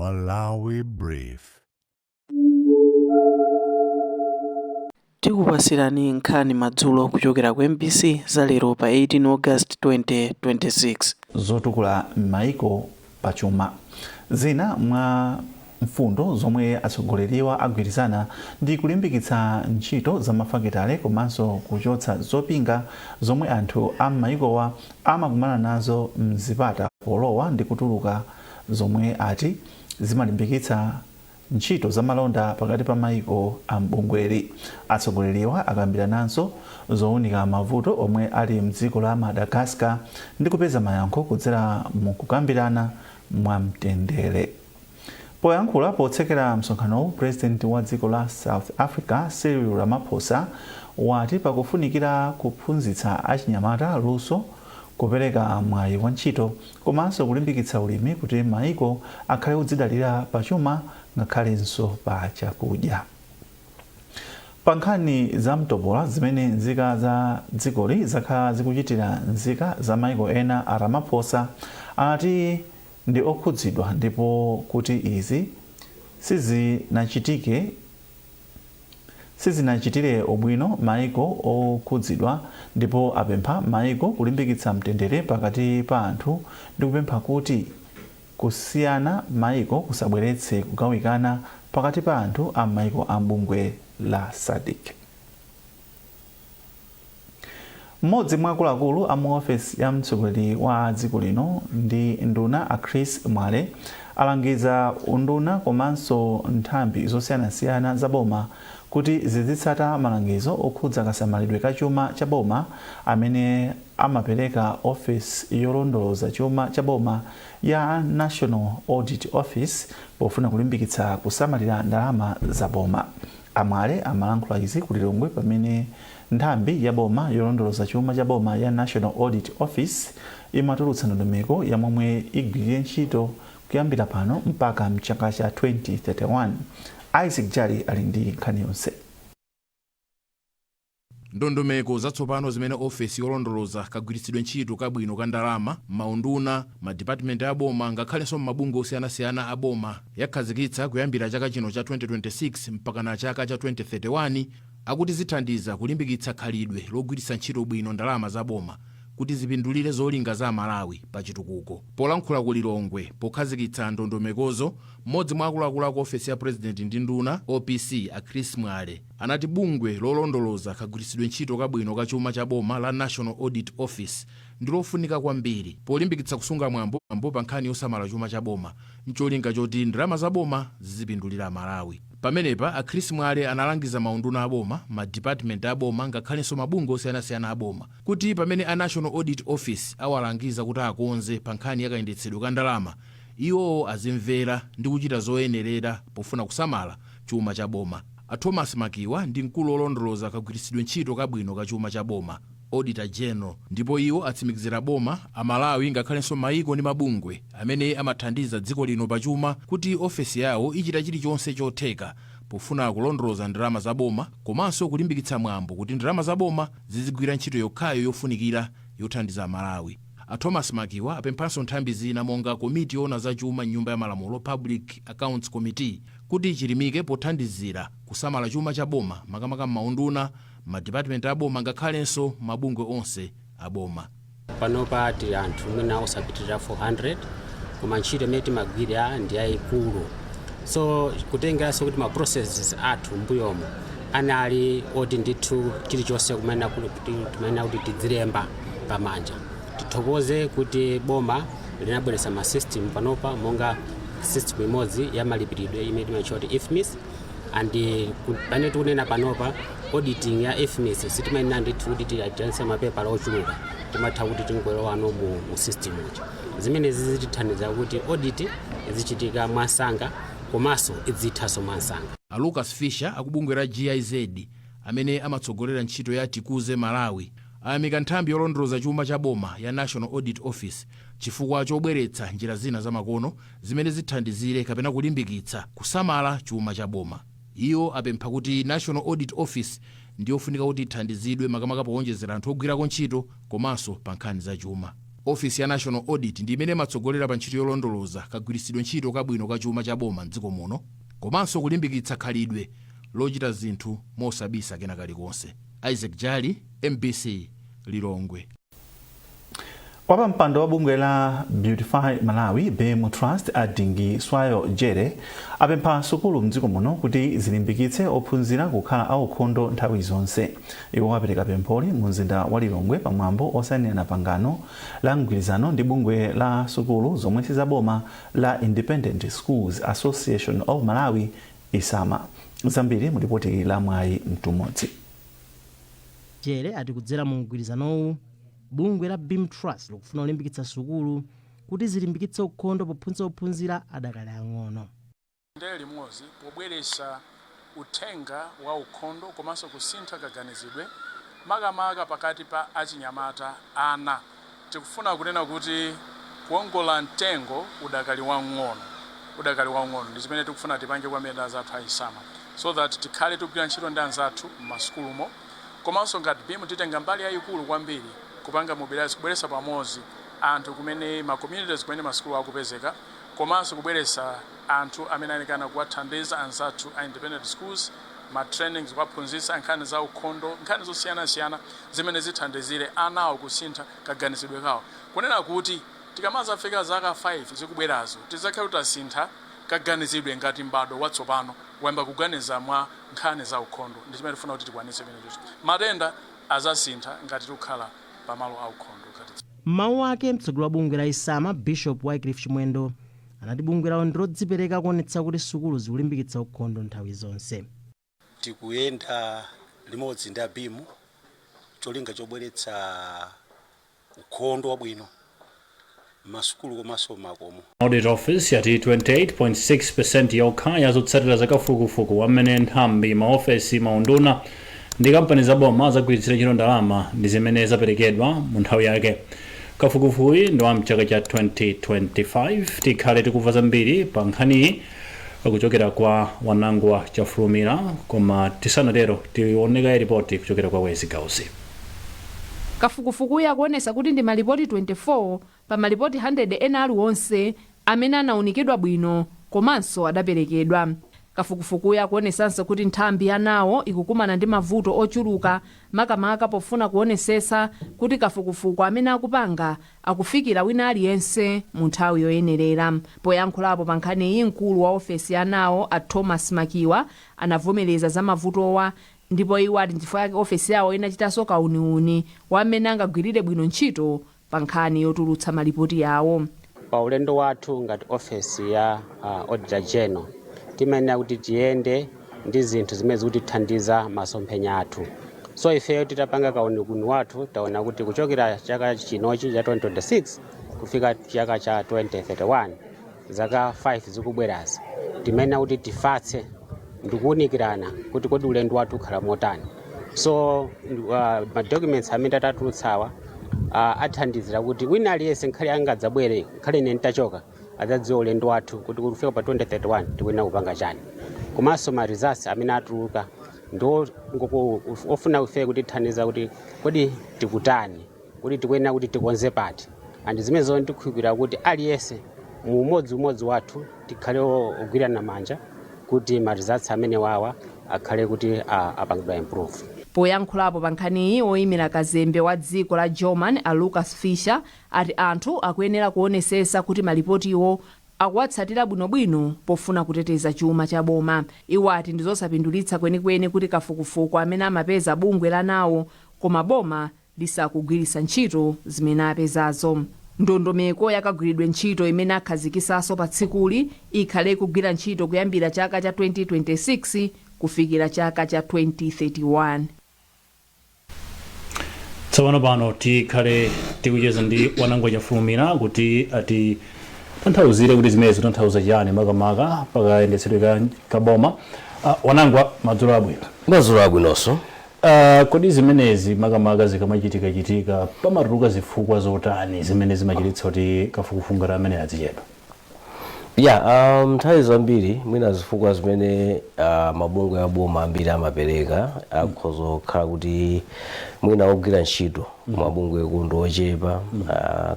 Malawi Brief. Tikupasirani nkhani madzulo kuchokera ku MBC za lero pa 18 August 2026. Zotukula maiko pachuma. Zina mwa mfundo zomwe atsogoleriwa agwirizana ndi kulimbikitsa ntchito za mafakitale komanso kuchotsa zopinga zomwe anthu a m'maikowa amakumana nazo mzipata polowa ndi kutuluka, zomwe ati zimalimbikitsa ntchito za malonda pakati pa maiko a m'bungweli. Atsogoleriwa akambirananso zowunika mavuto omwe ali mdziko la Madagascar ndi kupeza mayankho kudzera mu kukambirana mwamtendere. Poyankhula potsekera msonkhanowu, President wa dziko la South Africa Cyril Ramaphosa wati pakufunikira kuphunzitsa achinyamata luso, kupereka mwayi wa ntchito komanso kulimbikitsa ulimi kuti maiko akhale odzidalira pachuma ngakhalenso pa chakudya. Pa nkhani za mtopola zimene nzika za dzikoli zakhala zikuchitira nzika za maiko ena, a Ramaphosa anati ndi okhudzidwa ndipo kuti izi sizinachitire ubwino maiko okhudzidwa, ndipo apempha maiko kulimbikitsa mtendere pakati pa anthu ndi kupempha kuti kusiyana maiko kusabweretse kugawikana pakati pa anthu a maiko a bungwe la SADC. Mmodzi mwa akuluakulu a mu ofesi ya mtsogoleri wa dziko lino ndi nduna, a Chris Mwale, alangiza unduna komanso nthambi zosiyanasiyana za boma kuti zizitsata malangizo okhudza kasamalidwe ka chuma cha boma amene amapereka ofesi yolondoloza chuma cha boma ya National Audit Office pofuna kulimbikitsa kusamalira ndalama za boma. A Mwale amalankhula izi ku Lilongwe pamene nthambi ya boma yolondoloza chuma cha boma ya National Audit Office imatulutsa ndondomeko ya momwe igwirire ntchito kuyambira pano mpaka mchaka cha 2031. Isaac Jali ali ndi nkhani yonse. Ndondomeko zatsopano zimene ofesi yolondoloza kagwiritsidwe ntchito kabwino ka ndalama maunduna, madipatimenti aboma ngakhalenso mabungwe osiyanasiyana aboma yakhazikitsa kuyambira chaka chino cha 2026 mpakana chaka cha 2031 akuti zithandiza kulimbikitsa khalidwe logwiritsa ntchito bwino ndalama za boma kuti zipindulire zolinga za Malawi pa chitukuko. Polankhula ku Lilongwe pokhazikitsa ndondomekozo, mmodzi mwa akuluakulu aku ofesi ya President ndi nduna, OPC, a Chris Mwale, anati bungwe lolondoloza kagwiritsidwe ntchito kabwino ka chuma cha boma la National Audit Office ndi lofunika kwambiri polimbikitsa kusunga mwambo pa nkhani yosamala chuma cha boma ncholinga choti ndalama za boma zizipindulira Malawi. Pamenepa a Chris Mwale analangiza maunduna aboma, madipatimenti aboma ngakhalenso mabungwe osiyanasiyana aboma kuti pamene a National Audit Office awalangiza kuti akonze pa nkhani yakayendetsedwe ka ndalama, iwowo azimvera ndi kuchita zoyenerera pofuna kusamala chuma cha boma. A Thomas Makiwa ndi mkulu wolondoloza kagwiritsidwe ntchito kabwino ka chuma cha boma, Auditor General, ndipo iwo atsimikizira boma, Amalawi ngakhalenso maiko ndi mabungwe amene amathandiza dziko lino pachuma kuti ofesi yawo ichita chilichonse chotheka pofuna kulondoloza ndalama za boma komanso kulimbikitsa mwambo kuti ndalama za boma zizigwira ntchito yokhayo yofunikira yothandiza Malawi. A Thomas Makiwa apemphanso nthambi zina monga komiti yoona za chuma m'nyumba ya malamulo, Public Accounts Committee, kuti ichilimike pothandizira kusamala chuma cha boma makamaka m'maunduna, madipatimenti aboma ngakhalenso mabungwe onse aboma. Panopa tili anthu mwina osapitirira 400, koma ntchito imene timagwira ndi yayikulu. So kutengeranso kuti ma processes athu mbuyomo anali oti ndithu chilichonse timayenera kuti tidzilemba pamanja, tithokoze kuti boma linabweretsa ma system panopa, monga system imodzi ya malipiridwe imene timatchula kuti IFMIS. And pamene tikunena panopa, auditing ya IFMIS sitimayenera ndithu kuti tiyanse mapepala ochuluka, timatha kuti tingolowano mu system uja. Zimenezi zitithandiza kuti audit izichitika mwansanga komanso idzithanso mwansanga. A Lucas Fisher akubungwe la GIZ amene amatsogolera ntchito ya Tikuze Malawi ayamika nthambi yolondoloza chuma cha boma ya National Audit Office chifukwa chobweretsa njira zina zamakono zimene zithandizire kapena kulimbikitsa kusamala chuma cha boma. Iwo apempha kuti National Audit Office ndiyofunika kuti ithandizidwe makamaka powonjezera anthu ogwirako ntchito komanso pa nkhani za chuma. Ofisi ya National Audit ndi imene imatsogolera pa ntchito yolondoloza kagwiritsidwe ntchito kabwino ka chuma cha boma mdziko muno, komanso kulimbikitsa khalidwe lochita zinthu mosabisa kena kalikonse. Isaac Jali, MBC, Lilongwe. Wapampando wa bungwe la Beautify Malawi BEAM Trust, a Dingiswayo Jere, apempha sukulu mdziko muno kuti zilimbikitse ophunzira kukhala aukhondo nthawi zonse. Iwo apereka pempholi mu mzinda wa Lilongwe pamwambo osayinirana pangano la mgwirizano ndi bungwe la sukulu zomwe sizaboma la Independent Schools Association of Malawi, ISAMA. Zambiri mu ripoti la Mwayi Mtumodzi. Jere ati kudzera mu mgwirizanowu, bungwe la BEAM Trust likufuna kulimbikitsa sukulu kuti zilimbikitse ukhondo pophunzitsa ophunzira adakali ang'ono. Ndere limodzi pobweretsa uthenga wa ukhondo komanso kusintha kaganizidwe, makamaka pakati pa achinyamata, ana. Tikufuna kunena kuti kuwongola mtengo udakali wang'ono, udakali wang'ono, ndi chimene tikufuna tipange kwambiri ndi anzathu a ISAMA, so that tikhale tikugwira ntchito ndi anzathu m'masukulumo. Komanso ngati BEAM titenga mbali yayikulu kwambiri kupanga mobilize, kubweretsa pamodzi anthu kumene ma communities kumene masukulu akupezeka, komanso kubweretsa anthu amene ayenekana kuwathandiza anzathu a independent schools, ma trainings, kuwaphunzitsa nkhani za ukhondo, nkhani zosiyanasiyana zimene zithandizire anawo kusintha kaganizidwe kawo, kunena kuti tikamazafika zaka 5 zikubwerazo tidzakhala tasintha kaganizidwe ngati m'badwo watsopano wayamba kuganiza mwa nkhani za ukhondo. Ndi chimene tifuna kuti tikwanitse chimenecho. Matenda azasintha ngati tikukhala pamalo aukhondo ngati M'mawu ake, mtsogoleri wa bungwe la ISAMA, Bishop Wycliffe Chimwendo, anati bungwe lawo ndilodzipereka kuonetsa kuti sukulu zikulimbikitsa ukhondo nthawi zonse. Tikuyenda limodzi ndi a BEAM, cholinga chobweretsa ukhondo wabwino m'masukulu komanso makomo. Audit Office yati 28.6% yokha yazotsatira zakafukufuku wamene nthambi, maofesi, maunduna ndi kampani zaboma zagwiritsira ntchito ndalama ndi zimene zaperekedwa mu nthawi yake. Kafukufukuyi ndi wa mchaka cha 2025. Tikhale tikumva zambiri pa nkhaniyi kuchokera kwa Wanangwa Chafulumira, koma tisanatero tioneka ripoti kuchokera kwa Wezi Gausi. Kafukufukuyu akuonesa kuti ndi malipoti 24 pa malipoti 100 ena aliwonse amene anawunikidwa bwino komanso adaperekedwa. Kafukufukuyu akuonesanso kuti nthambi ya NAO ikukumana ndi mavuto ochuluka, makamaka pofuna kuonesesa kuti kafukufuku amene akupanga akufikira wina aliyense mu nthawi yoyenerera. Poyankhulapo pa nkhaniyi, mkulu wa ofesi ya NAO, a Thomas Makiwa, anavomereza za mavutowa, ndipo iwo ati nchifukwa yake ofesi yawo inachitanso kauniuni wamene angagwirire bwino ntchito pa nkhani yotulutsa malipoti yawo. Pa ulendo wathu ngati ofesi ya Auditor General, timayenera kuti tiyende ndi zinthu zimene zikutithandiza masomphenya athu. So ifeyo titapanga kauniuni wathu, taona kuti kuchokera chaka chinochi cha 2026 kufika chaka cha 2031, zaka 5 zikubwerazi, timayenera kuti tifatse ndikuwunikirana kuti kodi ulendo wathu ukhala motani. So ma documents amene tatatulutsawa athandizira kuti wina aliyense, nkhale angadzabwere, nkhale ine nitachoka, adzadziwa ulendo wathu kuti kufika pa 2031 tikuyenera kupanga chani. Komanso ma results amene atuluka ndi ofuna ife kutithandiza kuti kodi tikutani, kuti tikuyenera kuti tikonze pati, and zimenezo ndikukhulupirira kuti aliyense mu umodzi wathu tikhale ogwirana manja kuti ma results amene wawa akhale kuti apangidwa improve. Poyankhulapo pa nkhaniyi, woyimira kazembe wa dziko la German, a Lucas Fischer, ati anthu akuyenera kuonesesa kuti malipotiwo akuwatsatira bwinobwino pofuna kuteteza chuma cha boma. Iwo ati ndizosapindulitsa kwenikweni kuti kafukufuku amene amapeza bungwe la NAO koma boma lisakugwiritsa ntchito zimene apezazo. Ndondomeko yakagwiridwe ntchito imene akhazikisanso pa tsikuli ikhale kugwira ntchito kuyambira chaka cha 2026 kufikira chaka cha 2031. Tsopano pano tikhale tikucheza ndi Wanangwa Chafulumira kuti ati tanthauzire kuti zimene zikutanthauza chiyani, makamaka pakayendetsedwe ka boma. Wanangwa, madzulo abwino. Madzulo abwinonso. Kodi zimenezi makamaka zikamachitika-chitika, pamatuluka zifukwa zotani zimene zimachititsa kuti kafukufuku ngati amene azichedwa? Ya, nthawi zambiri mwina zifukwa zimene mabungwe aboma ambiri amapereka akhoza kukhala kuti mwina ogwira ntchito Mabungweko ndi ochepa,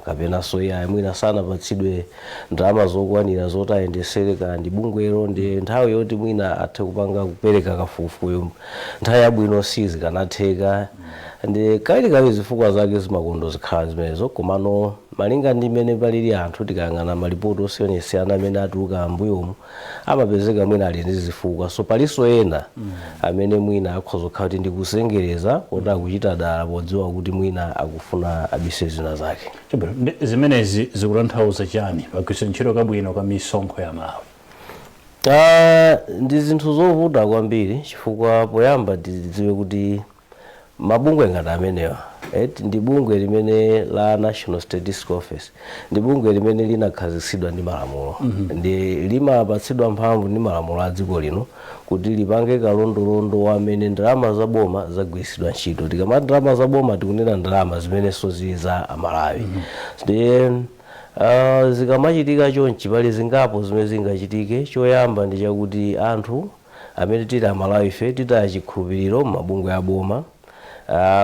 kapenanso iyayi, mwina sanapatsidwe ndalama zokwanira zoti ayendesere kaya ndi bungwelo, ndi nthawi yoti mwina athe kupanga kupereka kafukufukuyo nthawi yabwino sizikanatheka. Ndi kawirikawiri zifukwa zake zimakondo zikhala zimenezo. Komano malinga ndi mmene palili anthu, tikayang'ana malipoti osiyanasiyana amene atuluka ambuyomu, amapezeka mwina ali ndi zifukwa. So palinso ena amene mwina akhoza kukhala kuti ndikuzengereza, kuti akuchita dala podziwa kuti mwina akufuna abise zina zake. Chabwino, zimenezi zikutanthauza chani pagwiritsa ntchito kabwino ka misonkho ya Malawi? Ndi zinthu zovuta kwambiri, chifukwa poyamba tidziwe kuti mabungwe ngati amenewa, eti, ndi bungwe limene la National Statistical Office, ndi bungwe limene linakhazikitsidwa ndi malamulo, ndi limapatsidwa mphamvu ndi malamulo a dziko lino kuti lipange kalondolondo wamene ndalama za boma zagwiritsidwa ntchito. Tikamati ndalama za boma, tikunena ndalama zimenenso zili za Amalawi. Ndiye zikamachitika chonchi, pali zingapo zimene zingachitike. Choyamba ndi chakuti anthu amene tili Amalawi ife titaya chikhulupiriro m'mabungwe a boma.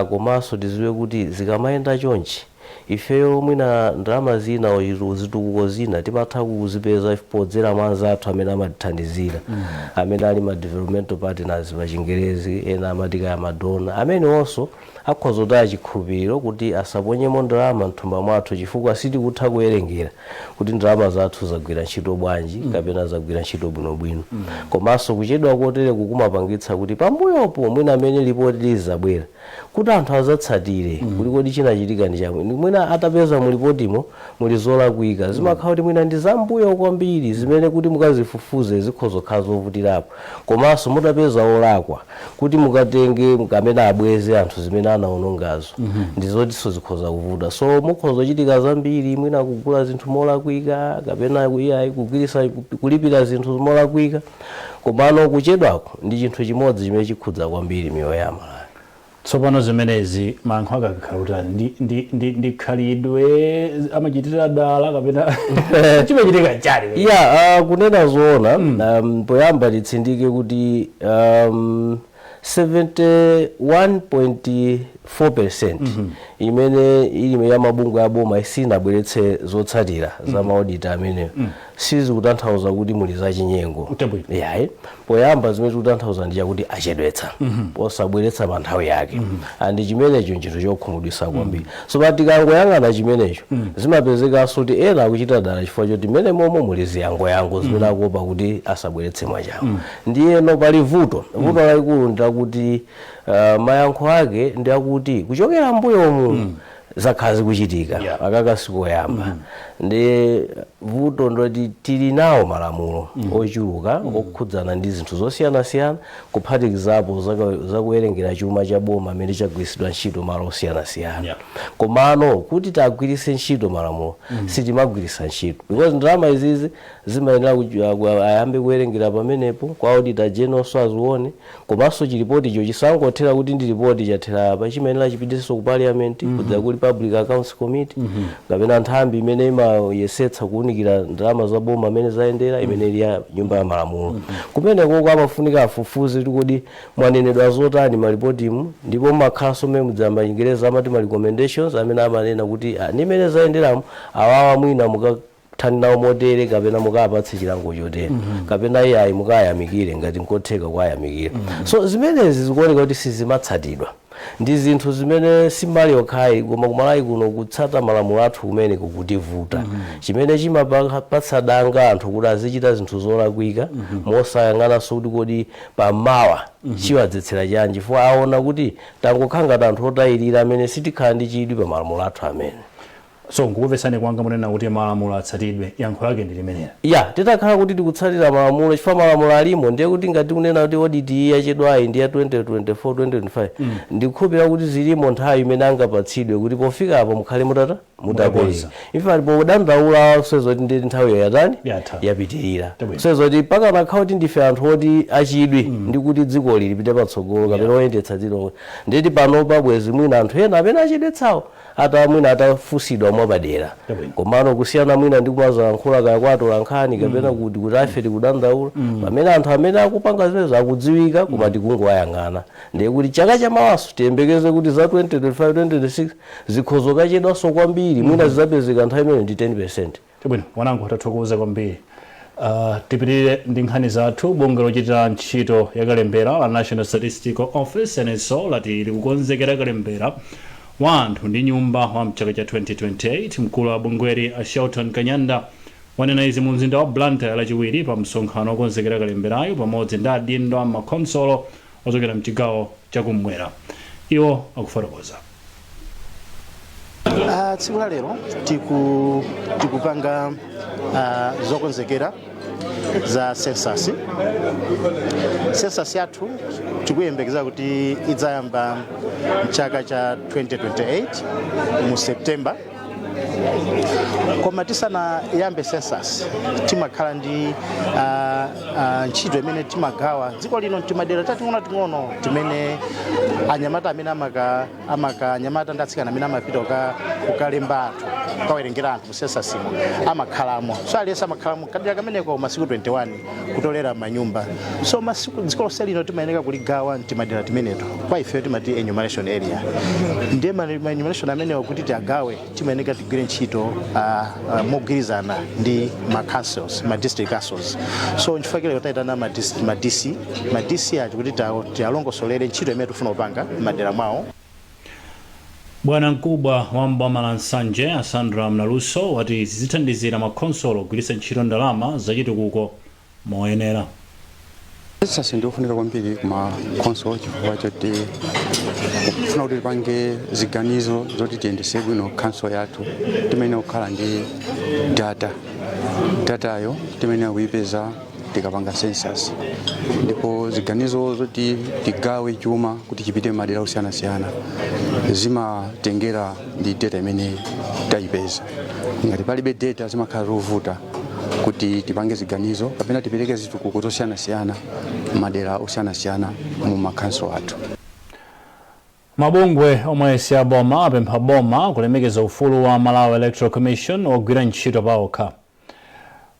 Komanso tiziwe kuti zikamayenda chonchi, ifeyo mwina ndalama zina, zitukuko zina timatha kuzipeza podzera mwa anzathu amene amatithandizira, amene ali ma developmental partners pa Chingerezi, ena amati kaya ma donor, amene onso akhoza kutaya chikhulupiriro kuti asaponyemo ndalama mthumba mwathu, chifukwa sitikutha kuwerengera kuti ndalama zathu zagwira ntchito bwanji kapena zagwira ntchito bwinobwino. Komanso kuchedwa kotere kukumapangitsa kuti pambuyopo mwina amene lipoti lizabwera, kuti anthu azatsatire kuti kodi chinachitika ndi chamwe, mwina atapeza mulipotimo muli zolakwika, zimakhala kuti mwina ndi zambuyo kwambiri zimene kuti mukazifufuze zikhoza kukhala zovutirapo. Komanso mutapeza olakwa, kuti mukatenge amene abweze anthu zimene anaonongazo, ndi zotinso zikhoza kuvuta. So mukhoza kuchitika zambiri, mwina kugula zinthu molakwika kapena iyayi kugwirisa kulipira zinthu molakwika. Komano kuchedwako ndi chinthu chimodzi chimene chikhudza kwambiri miyoyo ya Amalawi. Tsopano zimenezi mayankho ake akakhala utani? Ndi khalidwe, amachitira dala, kapena chimachitika chani? Ya, kunena zoona, poyamba titsindike kuti 71.4% imene ili ya mabungwe aboma sinabweretse zotsatira za ma audit ameneyo, sizikutanthauza kuti muli zachinyengo. Yayi, poyamba zimene zikutanthauza ndi chakuti achedwetsa posabweretsa pa nthawi yake, and chimenecho nchinthu chokhumudwitsa kwambiri. So pa tikangoyang'ana chimenecho, zimapezekanso kuti ena akuchita dala chifukwa choti mmene momwe muli ziyangoyango zimene akuopa kuti asabweretse mwachangu. Ndiyeno pali vuto, vuto lalikulu ndakuti mayankho ake ndi akuti kuchokera mbuyomu zakhala zikuchitika, akaka sikoyamba. Ndi vuto ndoti tili nawo malamulo ochuluka okhudzana ndi zinthu zosiyanasiyana, kuphatikizapo zakuwerengera chuma cha boma amene chagwiritsidwa ntchito malo osiyanasiyana. Komano kuti tagwiritse ntchito malamulo, sitimagwiritsa ntchito, because ndalama izizi zimayenera ayambe kuwerengera pamenepo kwa Auditor General so azione. Komanso chilipoticho chisangothera kuti ndi ripoti chathera apa, chimayenera chipitenso ku Parliament, kudza kuli Public Accounts Committee kapena nthambi imene imayesetsa kuwunikira ndalama za boma amene zayendera, imene ili ya Nyumba ya Malamulo. Kumeneko amafunika afufuze kuti kodi mwanenedwa zotani malipotimu, ndipo mmakhalanso mmene mudzamba Chingereza amati ma recommendations, amene amanena kuti ndi imene zayenderamo, awawa mwina mukathani nawo motere, kapena mukapatse chilango chotere, kapena iyayi mukayamikire ngati nkotheka kukayamikira. So zimenezi zikuoneka kuti sizimatsatidwa. Ndi zinthu zimene simbali yokhayi, koma kumalawi kuno kutsata malamulo athu kumene kukutivuta, chimene chimapatsa danga anthu kuti azichita zinthu zolakwika mosayang'ananso kuti kodi pamawa chiwadzetsera chanji, chifukwa aona kuti tangokhala ngati anthu otayirira amene sitikhala ndi chidwi pa malamulo athu amene. So nkukumvetsani kwanga, munena kuti malamulo atsatidwe, yankho lake ndi limenera? Ya, titakhala kuti tikutsatira malamulo, chifukwa malamulo alimo, ndiye kuti ngati kunena kuti audit iyi yachedwayi ndi ya 2024 2025, ndikukhulupirira kuti zilimo nthawi imene angapatsidwe kuti pofika apo mukhale mutata mutapereka. Mutakonza. Imfa podandaula sezoti ndi nthawiyo yatani? Yatha. Yapitirira. Tabwino. Sezoti pakanakhala kuti ndife anthu oti achidwi ndi kuti dzikoli lipite patsogolo kapena oyendetsa dziko, nditi panopa bwezi mwina anthu ena amene achedwetsawo ata mwina atafunsidwa. mwapadera, komano kusiyana mwina ndi kumazalankhula kaya kwatola nkhani kapena kuti afe tikudandaula, pamene anthu amene akupanga zimenezo akudziwika, koma tikungowayang'ana. Ndiye kuti chaka chamawaso tiyembekeze kuti za 2025 2026 zikhozo kachedwanso kwambiri, mwina zidzapezeka nthawi imene ndi 10. Chabwino, wanangu, tathokoza kwambiri. Tipitirire ndi nkhani zathu. Bungwe lochita ntchito yakalembera la National Statistical Office, NSO, lati likukonzekera kalembera wa anthu ndi nyumba wa mchaka cha 2028. Mkulu wa bungweri a Shelton Kanyanda wanena izi mu mzinda wa Blantyre Lachiwiri pa msonkhano wokonzekera kalemberayo pamodzi ndi adindo a makhonsolo ochokera mchigawo chakummwera. Iwo akufotokoza. Tsiku la lero tikupanga zokonzekera za census. Census yathu tikuyembekeza kuti idzayamba mchaka cha 2028 mu September. Koma tisanayambe census, timakhala ndi ntchito imene timagawa dziko lino timadera tating'onoting'ono timene anyamata amene amaka anyamata ndi atsikana amene amapita kukalemba anthu, kukawerengera anthu mu census imo amakhalamo. So aliyense amakhalamo kadera kameneko masiku 21 kutolera manyumba. So masiku dziko lonse lino timayeneka kuligawa mtimadera timeneto, kwa ifeyo timati enumeration area. Ndiye ma enumeration amenewa kuti tiagawe, timayeneka tigwire ntchito mogwirizana ndi ma councils, ma district councils. So nchifukwa lero tayitana ma DC, ma DC acho kuti tialongosolere ntchito imene tifuna kupanga m'madera mwawo. Bwana mkubwa wa mboma la Nsanje a Sandra Mnaluso wati zizithandizira makhonsolo kugwiritsa ntchito ndalama zachitukuko moyenera. Census ndiofunika kwambiri kuma council chifukwa choti kufuna kuti tipange ziganizo zoti tiyendese bwino council yathu, timayenera kukhala ndi data. Datayo timayenera kuyipeza tikapanga census, ndipo ziganizo zoti tigawe chuma kuti chipite madera osiyanasiyana zimatengera ndi data imene tayipeza. Ngati palibe data, zimakhala zovuta kuti tipange ziganizo kapena tipereke zitukuko zosiyanasiyana madera osiyanasiyana mu makhanso athu. Mabungwe omwe si aboma apempha boma kulemekeza ufulu wa Malawi Electoral Commission wogwira ntchito paokha.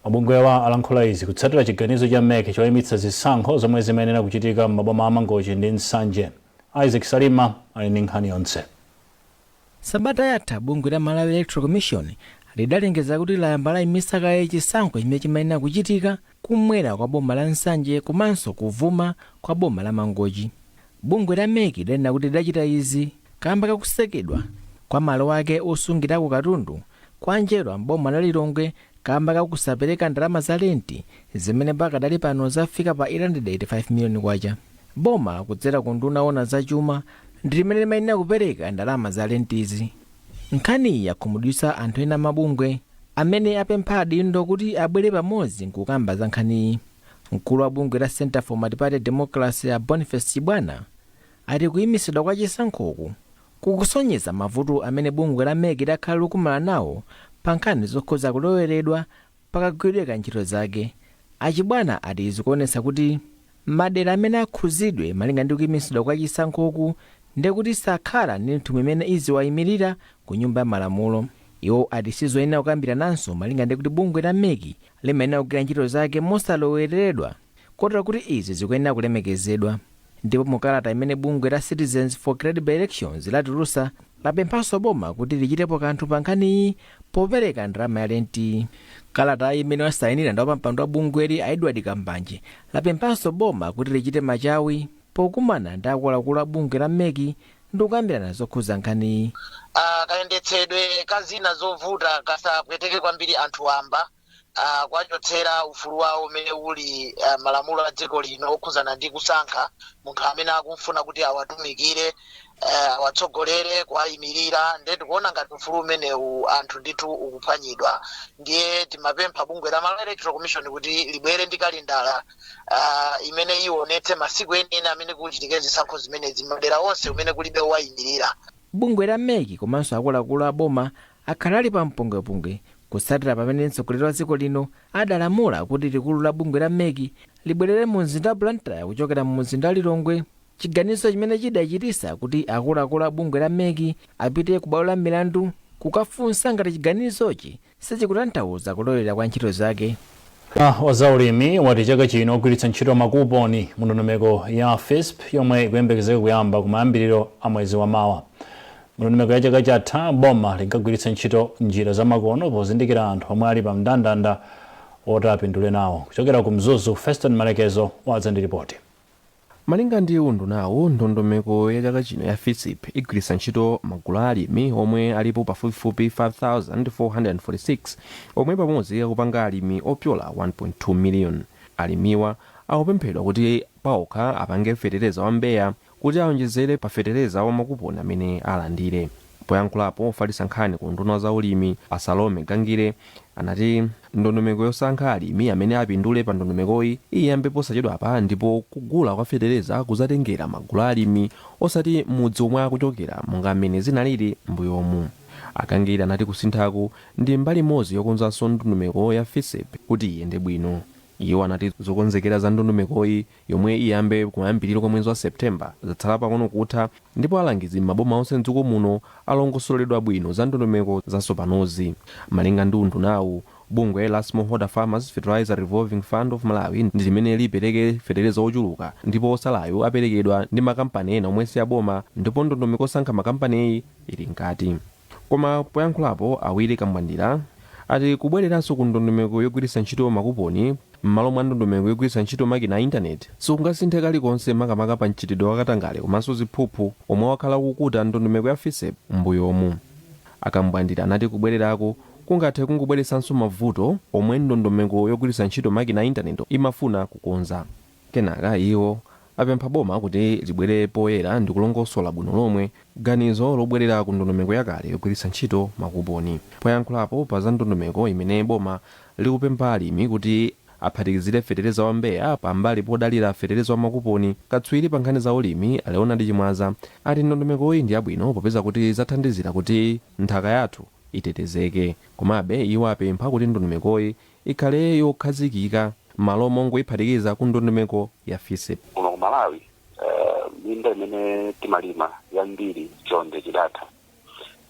Mabungwewa alankhula izi kutsatira chiganizo cha MEC choyimitsa zisankho zomwe zimayenera kuchitika m'maboma a Mangochi ndi Nsanje. Isaac Salima ali ndi nkhani yonse. Sabata yatha bungwe la Malawi Electoral Commission lidalengeza kuti layamba layimitsa kaye chisankho chimene chimayenera kuchitika kumwera kwa boma la Nsanje komanso kuvuma kwa boma la Mangochi. Bungwe la MEC lidanena kuti lidachita izi kamba kakutsekedwa kwa malo ake osungirako katundu kwa Njerwa mboma la Lilongwe kamba kakusapereka ndalama za renti zimene pakadali pano zafika pa 885 miliyoni kwacha. Boma kudzera ku nduna yoona zachuma ndi limene limayenera kupereka ndalama za rentizi. Nkhaniyi yakhumudwitsa anthu ena mabungwe amene apempha adindo kuti abwere pamodzi nkukamba za nkhaniyi. Mkulu wa bungwe la Center for Multiparty Democracy a Boniface Chibwana ati kuyimitsidwa kwa chisankhoku kukusonyeza mavuto amene bungwe la MEC lakhala likumana nawo pa nkhani zokhuza kuloweredwa pakagwiridwe ka ntchito zake. Achibwana ati zikuonetsa kuti madera amene akhuzidwe malinga ndi kuyimitsidwa kwa chisankhoku ndekuti sakhala ndi nthumwi imene iziwayimirira ku Nyumba ya Malamulo. Iwo ati sizoyenera kukambirananso malinga ndi kuti bungwe la MEC limayenera kugwira ntchito zake mosalowereredwa, kotero kuti izi zikuyenera kulemekezedwa. Ndipo mukalata imene bungwe la Citizens for Credible Elections latulutsa, lapemphanso boma kuti lichitepo kanthu pa nkhaniyi popereka ndalama ya renti. Kalata imene wasayinira ndi wapampando wa bungweli a Edward Kambanje lapemphanso boma kuti lichite machawi pokumana ndi akuluakulu a bungwe la MEC ndi kukambirana zokhuza nkhaniyi. Kayendetsedwe ka zina zovuta kasapweteke kwambiri anthu wamba, kwachotsera ufulu wawo umene uli malamulo a dziko lino okhuzana ndi kusankha munthu amene akumfuna kuti awatumikire, awatsogolere, kuwayimirira. Ndiye tikuona ngati ufulu umenewu anthu ndithu ukuphwanyidwa. Ndiye timapempha bungwe la Malawi Electoral Commission kuti libwere ndi kalendala imene ionetse masiku enieni amene kuchitike zisankho zimenezi madera onse umene kulibe owayimirira. Bungwe la MEC komanso akuluakulu a boma akhala ali pa mpungwepungwe kutsatira pamene mtsogoleri wa dziko lino adalamula kuti likulu la bungwe la MEC libwerere mu mzinda wa Blantyre kuchokera mu mzinda wa Lilongwe, chiganizo chimene chidachitisa kuti akuluakulu a bungwe la MEC apite ku bwalo la milandu. Kukafunsa ngati chiganizochi sichikutanthauza kulowera kwa ntchito zake. Wazaulimi wati chaka chino ogwiritsa ntchito makuponi mu ndondomeko ya FISP yomwe ikuyembekezeka kuyamba kumayambiriro a mwezi wa mawa. Mu ndondomeko ya chaka chatha, boma linkagwiritsa ntchito njira zamakono pozindikira anthu omwe ali pa mndandanda oti apindule nawo. Kuchokera ku Mzuzu, Feston Malekezo wadza ndi ripoti. Malinga ndi undunawu, ndondomeko ya chaka chino ya FISP igwiritsa ntchito magulu a alimi omwe alipo pafupifupi 5446, omwe pamodzi akupanga alimi opyola 1.2 million. Alimiwa akupemphedwa kuti paokha apange fetereza wa mbeya kuti aonjezere pa fetereza wa makuponi amene alandire. Poyankhulapo, ofalitsa nkhani ku unduna za ulimi a Salome Gangire anati ndondomeko yosankha alimi amene apindule pa ndondomekoyi iyambe posachedwapa, ndipo kugula kwa fetereza kuzatengera magulu a alimi, osati mudzi omwe akuchokera monga mmene zinalili mbuyomu. Akangire anati kusinthaku ndi mbali imodzi yokonzanso ndondomeko ya FISP kuti iyende bwino. Iwo anati zokonzekera za ndondomekoyi, yomwe iyambe kumayambiriro kwa mwezi wa Septemba, zatsala pang'ono kutha, ndipo alangizi m'maboma onse mdziko muno alongosoledwa bwino za ndondomeko zatsopanozi. Malinga ndi undunawu, bungwe la Smallholder Farmers Fertilizer Revolving Fund of Malawi ndi limene lipereke fetereza ochuluka, ndipo osalayo aperekedwa ndi makampani ena omwe si aboma, ndipo ndondomeko osankha makampaniyi ili mkati. Koma poyankhulapo, Awiri Kambwandira ati kubwereranso ku ndondomeko yogwiritsa ntchito makuponi m'malo mwa ndondomeko yogwiritsa ntchito makina a intaneti sikungasinthe kalikonse, makamaka pa mchitidwe wakatangale komanso ziphuphu omwe wakhala kukuta ndondomeko ya FISP m'mbuyomu. Akambwandira anati kubwererako kungathe kungobweretsanso mavuto omwe ndondomeko yogwiritsa ntchito makina a intaneti imafuna kukonza. Kenaka iwo apempha boma kuti libwere poyera ndi kulongosola bwino lomwe ganizo lobwerera ku ndondomeko yakale yogwiritsa ntchito makuponi. Poyankhulapo pa za ndondomeko imene boma likupempha alimi kuti aphatikizire fetereza wa mbeya pambali podalira fetereza wa makuponi, katswiri pa nkhani za ulimi a Leonard Chimwaza ati ndondomekoyi ndi yabwino popeza kuti zathandizira kuti nthaka yathu itetezeke. Komabe iwo apempha kuti ndondomekoyi ikhale yokhazikika m'malo mongoyiphatikiza ku ndondomeko ya FISP. Kuno ku Malawi, minda imene timalima yambiri chonde chidatha,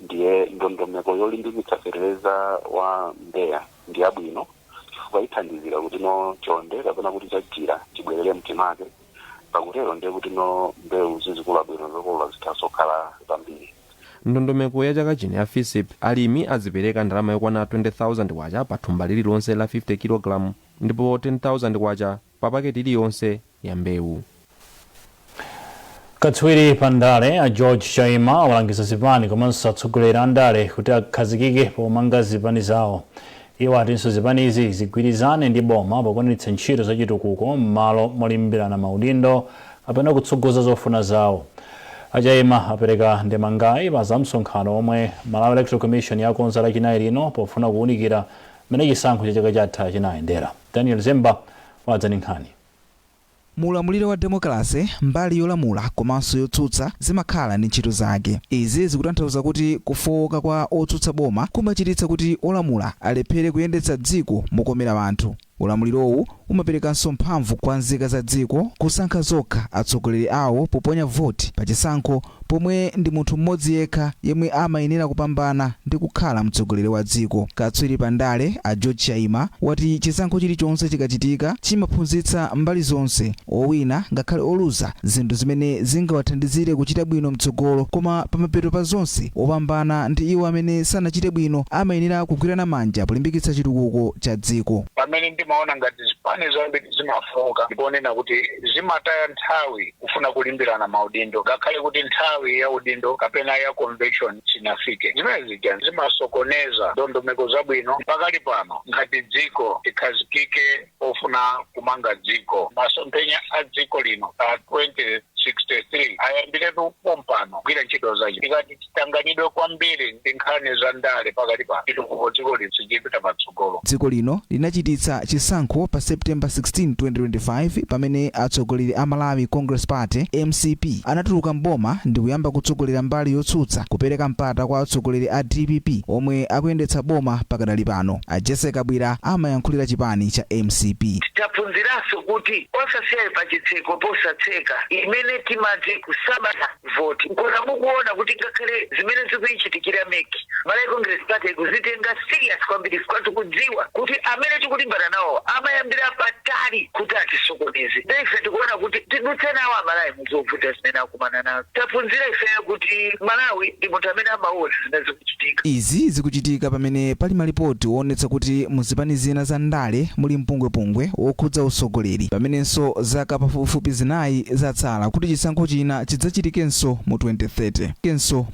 ndiye ndondomeko yolimbikitsa fetereza wa mbeya ndi yabwino chifukwa ithandizira kuti no chonde kapena kuti chajira chibwerere mchimake. Pakutero ndiye kuti no mbewu zizikula bwino, zokolola zithanso kukhala zambiri. Ndondomeko ya chaka chino ya FISP, alimi azipereka ndalama yokwana 20,000 kwacha pa thumba lililonse la 50 kg ndipo 10,000 kwacha pa paketi iliyonse ya mbewu. Katswiri pa ndale a George Chaima walangiza zipani komanso atsogoleri a ndale kuti akhazikike pomanga zipani zawo. Iwo atinso zipanizi zigwirizane ndi boma pokwaniritsa ntchito zachitukuko m'malo molimbirana maudindo kapena kutsogoza zofuna zawo. Achaima apereka ndemangayi pa zamsonkhano omwe Malawi Electoral Commission yakonza Lachinayi lino pofuna kuwunikira mmene chisankho cha chaka chatha chinayendera. Daniel Zemba wadza ndi nkhani. Muulamuliro wa demokrasi, mbali yolamula komanso yotsutsa zimakhala ndi ntchito zake. Izi zikutanthauza kuti kufowoka kwa otsutsa boma kumachititsa kuti olamula alephere kuyendetsa dziko mokomera anthu. Ulamulirowu umaperekanso mphamvu kwa nzika za dziko kusankha zokha atsogoleri awo poponya voti pa chisankho, pomwe ndi munthu mmodzi yekha yemwe amayenera kupambana ndi kukhala mtsogoleri wa dziko. Katswiri pa ndale a George Chaima wati chisankho chilichonse chikachitika chimaphunzitsa mbali zonse, owina ngakhale oluza, zinthu zimene zingawathandizire kuchita bwino mtsogolo, koma pamapeto pa zonse opambana ndi iwo amene sanachite bwino amayenera kugwirana manja polimbikitsa chitukuko cha dziko. Pamene ndimaona ngati zipani zambiri zimafoka, ndiponena kuti zimataya nthawi kufuna kulimbirana maudindo, ngakhale kuti nthawi ya udindo kapena ya convention sinafike. Zimene zija zimasokoneza ndondomeko zabwino. Pakali pano ngati dziko tikhazikike pofuna kumanga dziko. Masomphenya a dziko lino a 2063 ayambiretu pompano kugwira ntchito zacho. Tikati titanganidwe kwambiri ndi nkhani za ndale pakali pano, chitukuko dziko lino sichipita patsogolo. Dziko lino linachititsa chisankho pa September 16, 2025, pamene atsogoleri a Malawi Congress Party, MCP, anatuluka mboma ndi kuyamba kutsogolera mbali yotsutsa, kupereka mpata kwa atsogoleri a DPP omwe akuyendetsa boma pakadali pano. A Jesse Kabwira amayankhulira chipani cha MCP. Taphunziranso kuti osasiya pachitseko posatseka imene Chimene timati kusabata voti, nkona mukuona kuti ngakhale zimene zikuichitikira MEC, Malawi Congress Party ikuzitenga serious kwambiri, chifukwa tikudziwa kuti amene tikulimbana nawo amayambira patali kuti atisokoneze. Nde ife tikuona kuti tidutse nawo Amalawi muzovuta zimene akumana nazo. Taphunzira ifeyo kuti Malawi ndi munthu amene amaona zimene zikuchitika. Izi zikuchitika pamene pali malipoti woonetsa kuti muzipani zina za ndale muli mpungwepungwe wokhudza usogoleri, pamenenso zaka pafupifupi 4 zatsala kuti chisankho china chidzachitikenso mu 2030 kenso.